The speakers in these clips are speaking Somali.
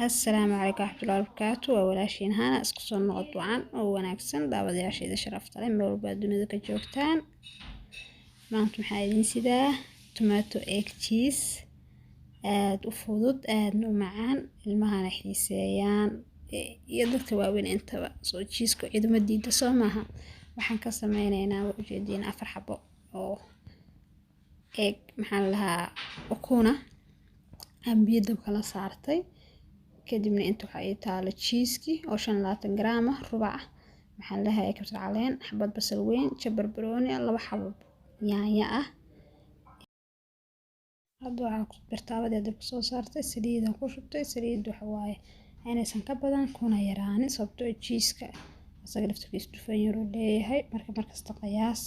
Assalaamu calaykum waraxmatullaahi wabarakaatu. Waa walaashiin Hana. Isku soo noqod wacan oo wanaagsan, daawadayaashayda sharafta leh, meel walba aad dunida ka joogtaan. Maanta waxaa idiin sidaa tomato egg cheese aad u fudud, aadna u macaan, ilmahana xiiseeyaan iyo dadka waaweyn intaba. Soo cheese-ku ciduma diida, soo maaha? Waxaan ka sameyneynaa, waa ujeediin, afar xabo oo egg, maxaa la dhahaa, ukuna aan biyo dabka la saartay. Kadibna inta waxaa ii taalo cheese-kii oo 25 gram ah, rubac ah, maxaa la dhahay, kabsar caleen, xabad basal weyn, jab barbarooni, laba xabo yaanyo ah. Hadda waxaa ku birtaabadii dabka soo saartay, saliidaan ku shubtay. Saliid waxa waaye inaysan ka badan kuna yaraanin, sababtoo ah cheese-ka asaga laftirkiisa dufan yar uu leeyahay. Marka markasta qiyaas,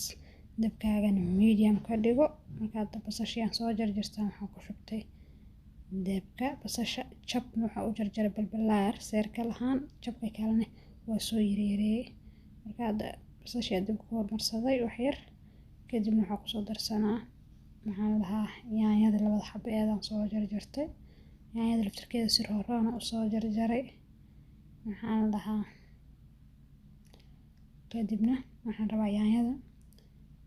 dabkaagana medium ka dhigo. Marka hadda basashii aan soo jarjartay waxaan ku shubtay dabka. Basasha jabna waxaa u jarjaray balbalaar circle ahaan, jabka kalena waa soo yaryareeyay. Marka hadda basashii dabka ku hormarsaday wax yar, kadibna waxaa kusoo darsanaa, maxaa la dhahaa, yaanyada labada xabo eedaan soo jarjartay. Yaanyada laftirkeeda si rooroona u soo jarjaray, maxaa la dhahaa. Kadibna waxaan rabaa yaanyada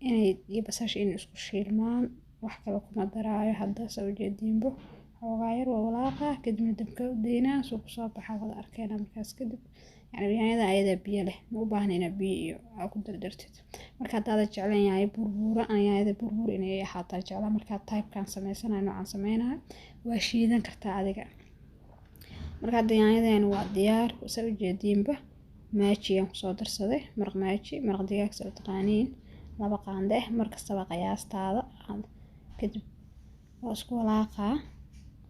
inay iyo basasha inay isku shiilmaan. Wax kale kuma daraayo hadda, saa ujeediinbo. Xoogaa yar waa walaaqa, kadibna dabka u daynaa soo kusoo baxa, wada arkeena markaas kadib. Yani yaanyada ayadaa biyo leh, ma u baahna inaad biyo iyo aa ku dardartid. Marka haddaad jecleen yaanyo burbuura, aan yaanyada burbuur inay ahaataa jeclaa. Markaa type-kan sameysanayo, noocaan sameynayo, waa shiidan kartaa adiga. Marka hadda yaanyadeena waa diyaar, saa ujeediinba. Maggi aan kusoo darsaday, maraq Maggi, maraq digaag saa u taqaaniin, 2 qaando ah. Mar kastaba qiyaastaada. Kadib waa isku walaaqaa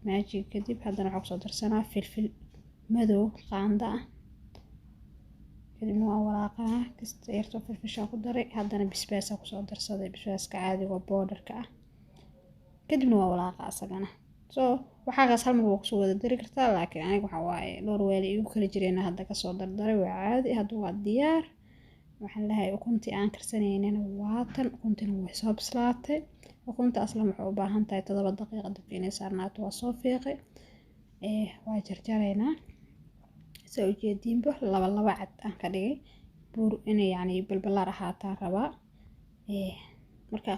Maggi. Kadib haddana waxaa kusoo darsanaa filfil madow qaando ah. Kadibna waan walaaqaa. Kasta yartoo filfishaa ku daray. Haddana basbaasaa kusoo darsaday, basbaaska caadiga oo powder-ka ah. Kadibna waa walaaqa asagana. So waxaagaas hal mar waa kusoo wada dari kartaa, laakiin aniga waxaa waaye dhowr weel igu kala jireen hadda kasoo dardaray. Waa caadi, hadda waa diyaar. Waxaan leeyahay, ukuntii aan karsanaynana waa tan. Ukuntina way soo bislaatay. Ukunta aslan waxay u baahan tahay 7 daqiiqa dabka inay saarnaato. Waa soo fiiqay, waa jarjaraynaa. Saa ujeediinba, laba laba cad aan ka dhigay, buur inay yacni balbalaar ahaataan rabaa. Marka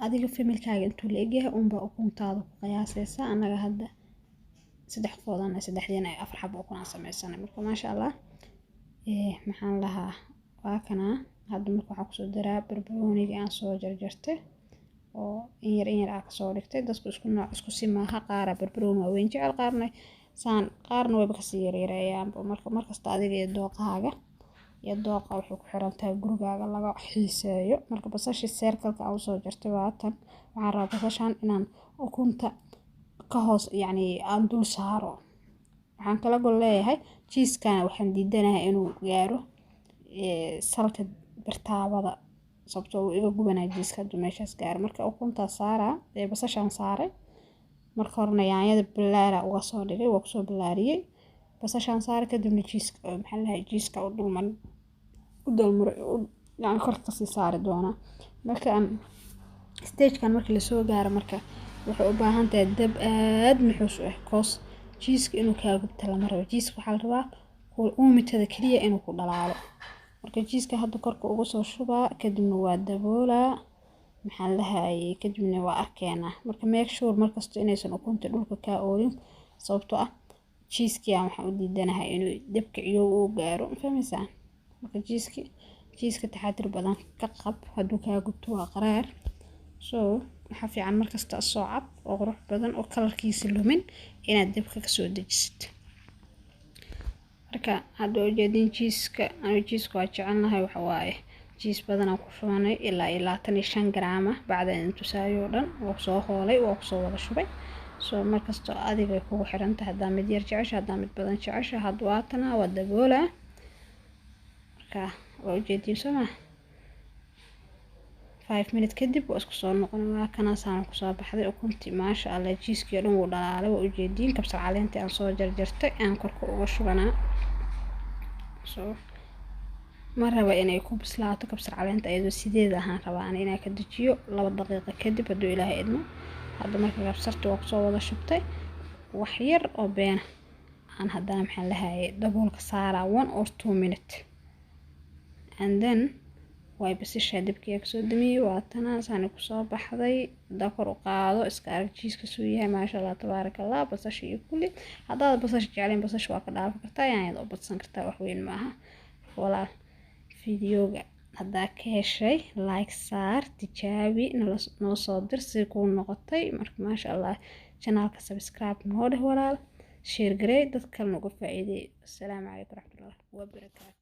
adiga family-kaaga intuu la egyahay unbaa ukuntaada ku qiyaasaysa. Annaga hadda saddex qofood, saddexdiina ay afar xabo ukun aan sameysanay. Marka maasha Allah, maxaan lahaa, waa kanaa. Hadda marka waxaa kusoo daraa barbarooniga aan soo jarjartay oo in yar in yar aa kasoo dhigtay. Dadku isku nooc isku si maaha. Qaara barbarooni waaweyn jecel, qaarna saan, qaarna wayba kasii yaryareeyaanba. Marka markasta adiga iyo dooqaaga iyo dooqa waxay ku xiran tahay gurigaaga laga xiiseeyo. Marka basashii circle-ka aan usoo jartay waa tan. Waxaan rabaa basashan inaan ukunta ka hoos, yacni aan dul saaro. Waxaan kala gol leeyahay cheese-kana waxaan diidanahay inuu gaaro salka birtaabada, sababtoo uu iga gubanaya cheese-ka hadduu meeshaas gaaro. Marka ukuntaa saaraa, basashaan saaray. Marka horena yaanyada balaara uga soo dhigay, waa kusoo balaariyey. Basashaan saaray, kadibna cheese-ka, maxaa la dhahay, cheese-ka u dulmarin, u dulmaray, yacni korka kasii saari doonaa. Marka aan stage-kan marka lasoo gaaro, marka waxay u baahan tahay dab aad nuxuus u ah, 'cause cheese-ka inuu kaa gubto lama rabo. Cheese-ka waxaa la rabaa uumitada kaliya inuu ku dhalaalo. Marka cheese-ka hadda korka uga soo shubaa, kadibna waa daboolaa, maxaa la dhahayay, kadibna waa arkeenaa. Marka make sure markasta inaysan ukunta dhulka kaa oolin, sababtoo ah cheese-kii aan waxaan u diidanahay inuu dabka iyo uu gaaro. Ma fahmaysaa? Marka cheese-ka taxadir badan ka qab, hadduu kaa gubto waa qaraar. So waxaa fiican markasta soo cad oo qurux badan oo color-kiisa lumin inaad dabka kasoo dejisid. Marka hadda ujeedin cheese-ka, anigu cheese-ka waa jecelnahay. Waxa waaye cheese badan aan ku shubanay, ilaa iyo 25 gram ah. Bacda idin tusaayo oo dhan waa kusoo hoolay, waa kusoo wada shubay. So markastoo adiga ay kugu xiran tahay, haddaa mid yar jecesha, haddaa mid badan jecesha. Hadda waatana waa daboolaa. Marka waa ujeediin, soo maa? 5 minute kadib waa isku soo noqon. Waa kana, saan kusoo baxday ukuntii, maasha Allah. Cheese-kii oo dhan wuu dhalaalay, waa ujeediin. Kabsar caleentii aan soo jarjartay aan korka uga shubanaa. So ma raba inay ku bislaato kabsar caleenta iyadoo sideeda ahaan rabaa ani inaan ka dejiyo 2 daqiiqo kadib, hadduu Ilaahay idmo. Hadda marka kabsarta waa kusoo wada shubtay, wax yar oo beena Aan haddana, maxaan lahayay, daboolka saaraa 1 or 2 minute and then way basashaa. Dabkiyaa kasoo damiyey, waa tana saani kusoo baxday. Hadaa kor u qaado, iska arag cheese-ka suu yahay, maasha Allah, tabaaraka Allah. Basasha iyo kulli, haddaad basasha jecleen, basasha waa ka dhaafi kartaa, yaanyada u badsan kartaa, wax weyn maaha, walaal. Videoga haddaa ka heshay, like saar, tijaabi, noo soo dir si kuu noqotay. Marka maasha Allah, channelka subscribe noo dheh, walaal, share garey, dad kalena uga faa'iideey. Asalaamu calaykum waraxmatullahi wabarakaatu.